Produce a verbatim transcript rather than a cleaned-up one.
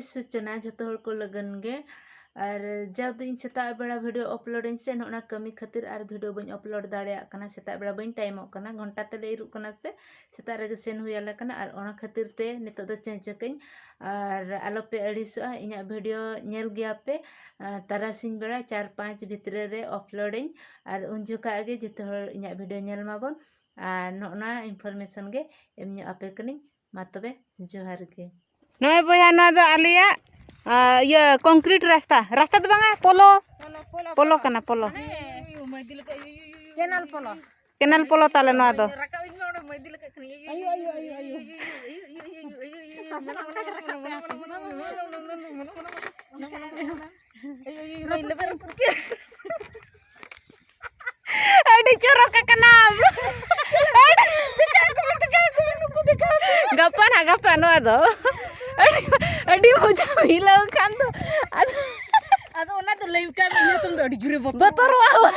ᱥᱩᱪᱚᱱᱟ ᱡᱷᱚᱛᱚ ᱦᱚᱲ ᱠᱚ ᱞᱟᱹᱜᱤᱫ ᱜᱮ᱾ ᱟᱨ ᱡᱟᱣ ᱫᱚ ᱤᱧ ᱥᱮᱛᱟᱜ ᱵᱮᱲᱟ ᱵᱷᱤᱰᱤᱭᱳ ᱟᱯᱞᱳᱰ ᱟᱹᱧ ᱥᱮ, ᱱᱚᱜᱼᱱᱟ ᱠᱟᱹᱢᱤ ᱠᱷᱟᱹᱛᱤᱨ ᱟᱨ ᱵᱷᱤᱰᱤᱭᱳ ᱵᱟᱹᱧ ᱟᱯᱞᱳᱰ ᱫᱟᱲᱮᱭᱟᱜ ᱠᱟᱱᱟ᱾ ᱥᱮᱛᱟᱜ ᱵᱮᱲᱟ ᱵᱟᱹᱧ ᱴᱟᱭᱤᱢᱚᱜ ᱠᱟᱱᱟ, ᱜᱷᱚᱱᱴᱟ ᱛᱮᱞᱮ ᱤᱨᱚᱜ ᱠᱟᱱᱟ ᱥᱮ, ᱥᱮᱛᱟᱜ ᱨᱮᱜᱮ ᱥᱮᱱ ᱦᱩᱭ ᱟᱞᱮ ᱠᱟᱱᱟ᱾ ᱟᱨ ᱚᱱᱟ ᱠᱷᱟᱹᱛᱤᱨ ᱛᱮ ᱱᱤᱛᱚᱜ ᱫᱚ ᱪᱮᱸᱪᱮ ᱠᱟᱹᱧ᱾ ᱟᱨ ᱟᱞᱚᱯᱮ ᱟᱹᱲᱤᱥᱚᱜᱼᱟ, ᱤᱧᱟᱹᱜ ᱵᱷᱤᱰᱤᱭᱳ ᱧᱮᱞ ᱜᱮᱭᱟ ᱯᱮ᱾ ᱟᱨ ᱛᱟᱨᱟᱥᱤᱧ ᱵᱮᱲᱟ ᱪᱟᱨ ᱯᱟᱸᱪ ᱵᱷᱤᱛᱨᱤ ᱨᱮ ᱟᱯᱞᱳᱰ ᱟᱹᱧ᱾ ᱟᱨ ᱩᱱ ᱡᱚᱠᱷᱟᱜ ᱜᱮ ᱡᱚᱛᱚ ᱦᱚᱲ ᱤᱧᱟᱹᱜ ᱵᱷᱤᱰᱤᱭᱳ ᱧᱮᱞ ᱢᱟᱵᱚᱱ᱾ ᱟᱨ ᱱᱚᱜᱼᱱᱟ ᱤᱱᱯᱷᱚᱨᱢᱮᱥᱚᱱ ᱜᱮ ᱮᱢ ᱧᱚᱜ ᱟᱯᱮ ᱠᱟᱹᱱᱟᱹᱧ᱾ ᱢᱟ ᱛᱚᱵᱮ, ᱡᱚᱦᱟᱨ ᱜᱮ᱾ ᱱᱚᱜᱼᱚᱭ ᱵᱚᱭᱦᱟ, ᱱᱚᱣᱟ ᱫᱚ ᱟᱞᱮᱭᱟᱜ, ᱟ, ᱤᱭᱟᱹ, ᱠᱚᱝᱠᱨᱤᱴ ᱨᱟᱥᱛᱟ᱾ ᱨᱟᱥᱛᱟ ᱫᱚ ᱵᱟᱝᱟ, ᱯᱳᱞᱳ᱾ ᱯᱳᱞᱳ ᱠᱟᱱᱟ, ᱯᱳᱞᱳ᱾ ᱠᱮᱱᱟᱞ ᱯᱳᱞᱳ᱾ ᱠᱮᱱᱟᱞ ᱯᱳᱞᱳ ᱛᱟᱞᱮ ᱱᱚᱣᱟ ᱫᱚ᱾ ᱟᱹᱰᱤ ᱪᱚᱨᱚᱠ ᱟᱠᱟᱱᱟᱢ᱾ ᱜᱟᱯᱟ ᱱᱟᱜ, ᱜᱟᱯᱟ ᱱᱚᱣᱟ ᱫᱚ᱾ ᱟᱹᱰᱤ, ᱟᱹᱰᱤ ᱢᱚᱡᱟ ᱢᱤᱞᱟᱹᱣ ᱠᱷᱟᱱ ᱫᱚ᱾ ᱟᱫᱚ ᱟᱫᱚ ᱚᱱᱟ ᱫᱚ ᱞᱟᱹᱭ ᱠᱟᱜ ᱢᱮ, ᱤᱧ ᱦᱚᱸᱛᱚ ᱫᱚ ᱟᱹᱰᱤ ᱡᱳᱨᱮ ᱵᱚᱛᱚᱨ᱾ ᱵᱚᱛᱚᱨᱚᱜᱼᱟ᱾